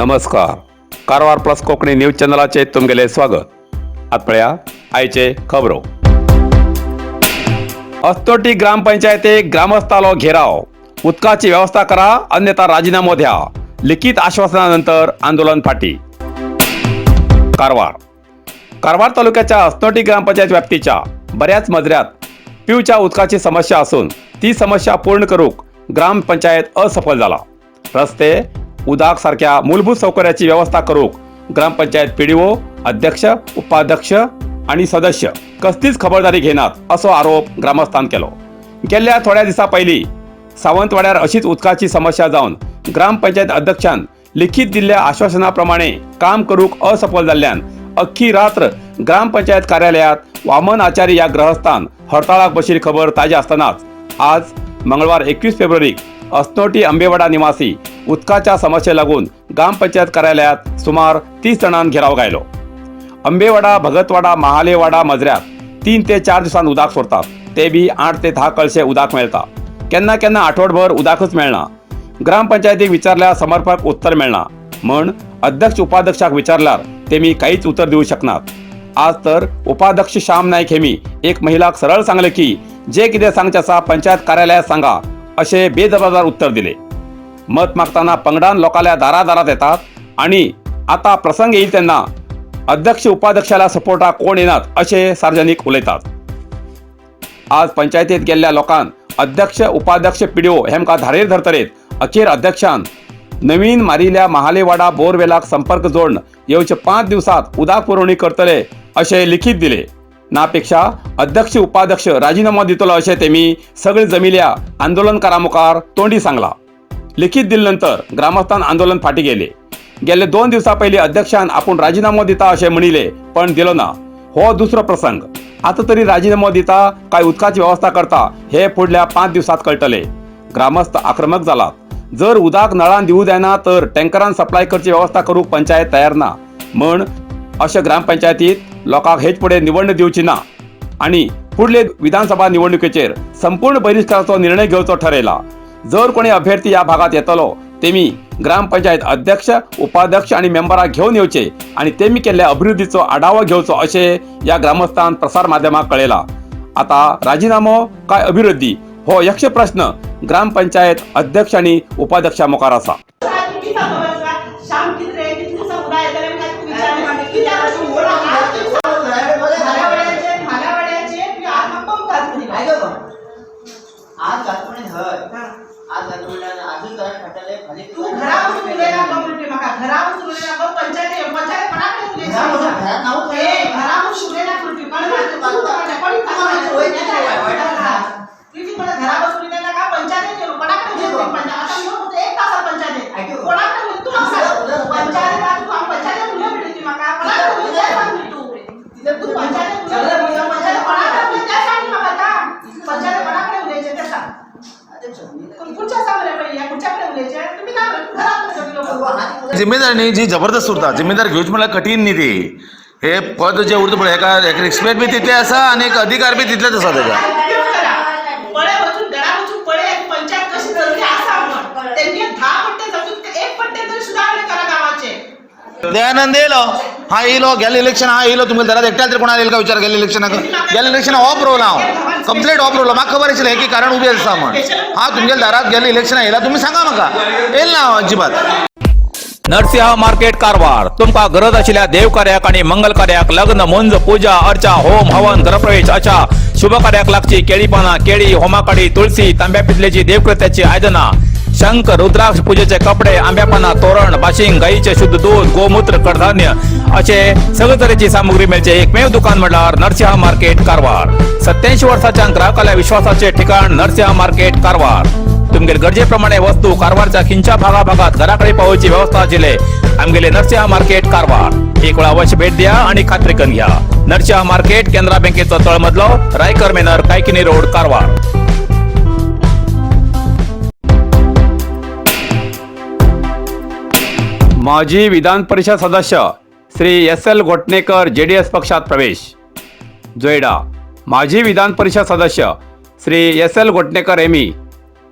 नमस्कार, Karwar plus Konkani news चॅनलाचेर तुमगेलें स्वागत. आतां पळया आयचे खबरो. अस्तोटी ग्रामपंचायतीक ग्रामस्थालो घेराव. उदकाची व्यवस्था करा, अन्यथा राजीनामो द्या. लिखित आश्वासनानंतर आंदोलन फाटी. कारवार. कारवार तालुक्याच्या अस्नोटी ग्रामपंचायत व्याप्तीच्या बऱ्याच मजऱ्यात पिवच्या उदकाची समस्या असून ती समस्या पूर्ण करूक ग्रामपंचायत असफल जाला. रस्ते, उदक सारख्या मूलभूत सौकर्याची व्यवस्था करूक ग्रामपंचायत पीडीओ, अध्यक्ष, उपाध्यक्ष आणि सदस्य कसलीच खबरदारी घेनात असो आरोप ग्रामस्थान केलो. गेल्ल्या थोड्या दिसा पयलीं सावंतवाड्यार अशीच उदकाची समस्या जावन ग्रामपंचायत अध्यक्षान लिखित दिल्ल्या आश्वासनाप्रमाणे काम करूक असफल जाल्ल्यान अख्खी रात्र ग्रामपंचायत कार्यालयात वामन आचारी या ग्रहस्थान हडताळाक बशिल्ली खबर ताजी आसतनाच आज मंगळवार 21 फेब्रुवारीक अस्नोटी आंबेवाडा निवासी उदकाच्या समस्ये लागून ग्रामपंचायत कार्यालयात सुमार 30 जाणांन घेराव घायलो. आंबेवाडा, भगतवाडा, महालेवाडा मजऱ्यात 3 ते 4 दिवसांत उदक सोडतात, ते बी 8 ते 10 कळशे उदक मेळटा. केन्ना केन्ना आठवडभर उदकच मेळना. ग्रामपंचायतीक विचारल्यार समर्पक उत्तर मेळना म्हण अध्यक्ष उपाध्यक्षाक विचारल्यार तेमी काहीच उत्तर दिवू शकनात. आज तर उपाध्यक्ष श्याम नाईक हेमी एक महिलाक सरळ सांगले की जे कितें सांगचें आसा पंचायत कार्यालयात सांगा, अशें बेजबाबदार उत्तर दिले. मत मागताना पंगडान लोकांल्या दारादारात येतात आणि आता प्रसंग येईल तेन्ना अध्यक्ष उपाध्यक्षाला सपोर्टाक कोण येनात अशें सार्वजनिक उलयतात. आज पंचायतीत गेल्ल्या लोकांक अध्यक्ष, उपाध्यक्ष, पीडीओ हेमकां धारेर धरतरेत अखेर अध्यक्षान नवीन मारिल्ल्या महालेवाडा बोरवेलाक संपर्क जोडून येवचे 5 दिवसात उदक पुरवणी करतले अशें लिखित दिले. नापेक्षा अध्यक्ष उपाध्यक्ष राजीनामो दितलो अशें तेमी सगळे जमिल्या आंदोलनकारां मुखार तोंडी सांगला. लिखित दिले नंतर ग्रामस्थान आंदोलन फाटी गेले. गेले 2 दिवसां पयलीं अध्यक्षान आपूण राजीनामो दिता अशें म्हणिल्लें, पण दिलो ना. हो दुसरो प्रसंग. आतां तरी राजीनामो दिता काय उदकाची वेवस्था करता हे फुडल्या 5 दिवसात कळटले. ग्रामस्थ आक्रमक जालात. जर उदक नळान दिवू जायना तर टँकरान सप्लाय करची वेवस्था करूंक पंचायत तयार ना म्हण अशें ग्रामपंचायतीत लोकांक हेच फुडें निवडणूक दिवची ना आणि फुडले विधानसभा निवडणुकीचेर संपूर्ण बहिष्काराचो निर्णय घेवचो ठरयला. जर कोणी अभ्यर्थी या भागात येतलो तेमी ग्रामपंचायत अध्यक्ष, उपाध्यक्ष आणि मेंबराक घेवन येवचे आणि तेमी केल्ल्या अभिवृद्धीचो आढावो घेवचो अशें या ग्रामस्थान प्रसार माध्यमाक कळयला. आता राजीनामो काय अभिवृद्धी हो यक्ष प्रश्न ग्रामपंचायत अध्यक्ष आणि उपाध्यक्षा मुखार आसा. श्याम किती किती दिवसात उद्या येतले काय तू विचार कित्याक म्हाल्यावाड्याचे म्हाल्यावाड्याचे तुवें आज म्हाका पंप घालून दिलो. आयको गो. आज घात म्हणे हय, आज घात म्हणल्यार आजूच घरात खाताले फाल्यां. तू घरा बसून उलयना गो म्हणटे म्हाका. घरा बसून उलयना गो. पंचायत पंचायत कोणाकडे घरा बसून उलयता? घरात नाव. ए, घरा बसून उलयना म्हणटी कोण? तुझी कोणा घरा बसून उलयना का? पंचायत कोणाकडे उलयता? पंचायत आता ह्यो एक तासात पंचायत आयको. कोणाकडे उलय तू म्हाका सांग. पंचायत आता तू पंचायत उलय म्हणटी ती म्हाका. कोणाकडे उलय तें सांग न्ही तू. तू पंचायत उलय, पंचायत कोणाकडे उलय तें सांग न्ही म्हाका आतां. पंचायत कोणाकडे उलयचें तें सांग. खुर्च्या सांग रे पयलीं, खुर्च्याकडे उलयचें तुमी ना घरात सगळी लोक. जिम्मेदारी न्ही जी जबरदस्त उरता. जिम्मेदारी घेवची म्हणल्यार कठीण न्ही ती. हे पद जें उरता पळय, हेका हेका रिस्पेक्ट बी तितलें आसा आनी एक अधिकार बी तितलेच आसा तेका. पळे वचून, घरा वचून पळे पंचायत कशी चलती आसा म्हण. तेंगे 10 पट्टे जातून एक पट्टे तरी सुधारणे करा गावाचे. दयानंद येयलो हा, येयलो गेले इलेक्शन हा येयलो. तुमगे घरात एकट्याल तरी कोणाला येईल का विचार. गेले इलेक्शनाक, गेले इलेक्शन ऑफ रोवला हांव, कंप्लीट ऑफ रोवला. म्हाका खबर आशिल्लें हें की कारण उबें आसा म्हण. हा, तुमगेल्या दारात गेले इलेक्शन येयला, तुमी सांगा म्हाका, येयल ना हांव अजिबात. नरसिंह मार्केट कारवार. तुमकां गरज आशिल्ल्या देवकार्याक आणि मंगल कार्याक, लग्न, मुंज, पूजा अर्चा, होम हवन, गृहप्रवेश अशा शुभ कार्याक लागची केळी पानां, केळी, होमाकाडी, तुळसी, तांब्या पितलेची देवकृत्याची आयदनां, शंख, रुद्राक्ष, पूजेचे कपडे, आंब्या पानां, तोरण, बाशिंग, गाईचे शुद्ध दूध, गोमूत्र, कडधान्य असे सगळे तरेची सामुग्री मेळचे एकमेव दुकान म्हळ्यार नरसिंह मार्केट कारवार. 87 वर्साच्या ग्राहकाल्या विश्वासाचे ठिकाण नरसिंह मार्केट कारवार. तुमगेले गरजेप्रमाणे वस्तू कारवारच्या खिंच्या भागा भागात घराकडे पावोवची व्यवस्था आशिल्ले आमगेले नरसिंह मार्केट कारवार. एक वेळा अवश्य भेट द्या आणि खात्री करून घ्या. नरसिंह मार्केट, केनरा बँकेचो तळमजलो, रायकर मेनर, कायकिनी रोड, कारवार. माजी विधान परिषद सदस्य Shri S L Ghotnekar JDS पक्षात प्रवेश. जोयडा. माजी विधान परिषद सदस्य श्री एस एल घोटणेकर एमी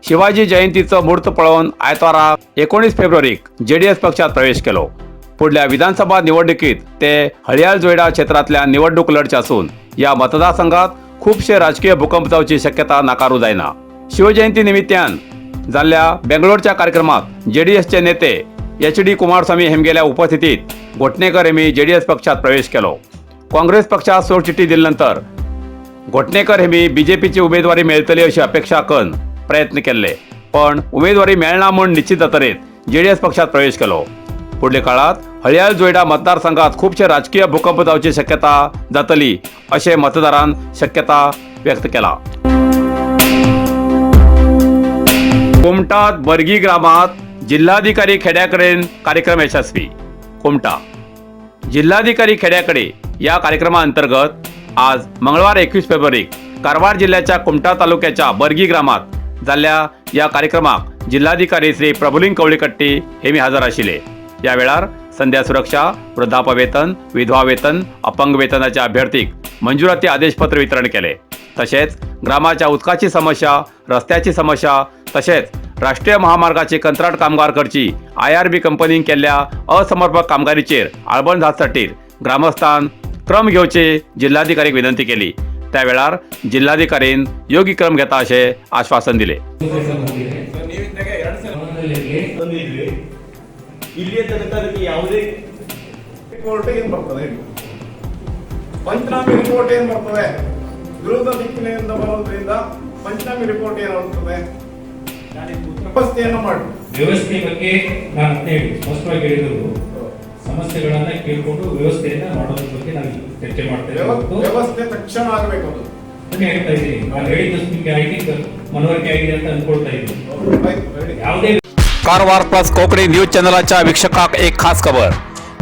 शिवाजी जयंतीचो म्हूर्त पळोवन आयतारा 19 फेब्रुवारीक जेडीएस पक्षात प्रवेश केलो. पुढल्या विधानसभा निवडणुकीत ते हळयाळ जोयडा क्षेत्रांतल्यान निवडणूक लढचे असून या मतदारसंघात खुबशे राजकीय भूकंप जावची शक्यता नाकारू जायना. शिवजयंती निमित्तान जाल्ल्या बेंगलोरच्या कार्यक्रमात जेडीएसचे नेते एच डी कुमारस्वामी हेमगेल्या उपस्थितीत घोटणेकर यांनी जेडीएस पक्षात प्रवेश केलो. काँग्रेस पक्षात सोडचिठ्ठी दिल्यानंतर घोटणेकर हेमी बीजेपीची उमेदवारी मेळतली अशी अपेक्षा करून प्रयत्न केल्ले, पण उमेदवारी मेळना म्हूण निश्चित जातरीत जेडीएस पक्षात प्रवेश केलो. पुढल्या काळात हळयाळ जोयडा मतदारसंघात खुबशे राजकीय भूकंप जावची शक्यता जातली अशें मतदारान शक्यता व्यक्त केला. कुमटात बर्गी ग्रामात जिल्हाधिकारी खेड्याकडेन कार्यक्रम यशस्वी. कुमटा जिल्हाधिकारी खेड्याकडे या कार्यक्रमाअंतर्गत आज मंगळवार 21 फेब्रुवारी कारवार जिल्ह्याच्या कुमठा तालुक्याच्या बर्गी ग्रामात जाल्ल्या या कार्यक्रमाक जिल्हाधिकारी श्री प्रभुलिंग कवळीकट्टी हे मी हजर आशिल्ले. या वेळार संध्या सुरक्षा, वृद्धाप वेतन, विधवा वेतन, अपंग वेतनाच्या अभ्यर्थीक मंजुराती आदेशपत्र वितरण केले. तसेच ग्रामाच्या उदकाची समस्या, रस्त्याची समस्या तसेच राष्ट्रीय महामार्गाचे कंत्राट कामगार करची आयआरबी कंपनीन केल्ल्या असमर्पक कामगिरीचेर आळबण जातसाठी ग्रामस्थान क्रम घेवचे जिल्हाधिकारीक विनंती केली. त्या वेळार जिल्हाधिकारीन योग्य क्रम घेता अशें आश्वासन दिले. ತಂದಿದ್ವಿ. ಇಲ್ಲಿಯ ತನಕ ಅದಕ್ಕೆ ಯಾವುದೇ ರಿಪೋರ್ಟ್ ಏನ್ ಬರ್ತದೆ ಹೇಳಿ. ಪಂಚನಾಮೆ ರಿಪೋರ್ಟ್ ಏನ್ ಬರ್ತದೆ? ವಿರೋಧ ದಿಕ್ಕಿನಿಂದ ಬರೋದ್ರಿಂದ ಪಂಚನಾಮೆ ರಿಪೋರ್ಟ್ ಏನಾಗ್ತದೆ? ವ್ಯವಸ್ಥೆಯನ್ನು ಮಾಡಿ. ವ್ಯವಸ್ಥೆ ಬಗ್ಗೆ ನಾನು ಅದೇ ಹೇಳಿ ಸ್ಪಷ್ಟವಾಗಿ ಹೇಳಿದ್ರು. ಸಮಸ್ಯೆಗಳನ್ನ ಕೇಳ್ಕೊಂಡು ವ್ಯವಸ್ಥೆಯನ್ನ ಮಾಡೋದ್ರ ಬಗ್ಗೆ ನಾವು ಚರ್ಚೆ ಮಾಡ್ತಾ ಇದ್ದೀವಿ ಹೊರತು ವ್ಯವಸ್ಥೆ ತಕ್ಷಣ ಆಗಬೇಕು ಅದು. ಅದನ್ನೇ ಹೇಳ್ತಾ ಇದ್ದೀನಿ. ನಾನು ಹೇಳಿದ್ದು ನಿಮ್ಗೆ I think ಮನವರಿಕೆ ಆಗಿದೆ ಅಂತ ಅನ್ಕೊಳ್ತಾ ಇದ್ದೀನಿ. ಆಯ್ತು, ರೆಡಿ. ಯಾವುದೇ कारवार प्लस कोकणी न्यूज चॅनलाच्या वीक्षकाक एक खास खबर.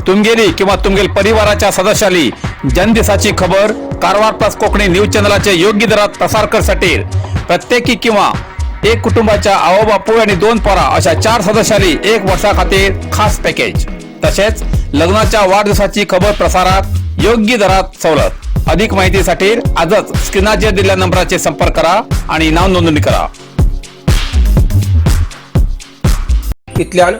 तुमगेली किंवा तुमगेल परिवाराच्या सदस्याली जनदिसाची खबर कारवार प्लस कोकणी न्यूज चॅनलाचे योग्य दरात प्रसार करसाठी प्रत्येकी किंवा एक कुटुंबाच्या आवो बापूय आणि दोन पोरा अशा चार सदस्यांनी एक वर्षा खातीर खास पॅकेज. तसेच लग्नाच्या वाढदिवसाची खबर प्रसारात योग्य दरात सवलत. अधिक माहितीसाठी आजच स्क्रीनाचेर दिलेल्या नंबराचे संपर्क करा आणि नाव नोंदणी करा. इतल्यान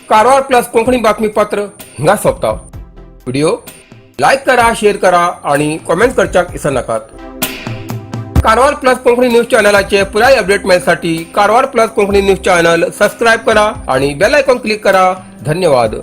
कारवार प्लस कोंकणी बातमीपत्र हिंगा सोंपता. व्हिडिओ लायक करा, शेअर करा आणि कॉमेंट करच्याक विसरनाकात. कारवार प्लस कोंकणी न्यूज चॅनलाचे पुराय अपडेट मेळसाठी Karwar plus Konkani news channel subscribe करा आणि बेल आयकॉन क्लिक करा. धन्यवाद.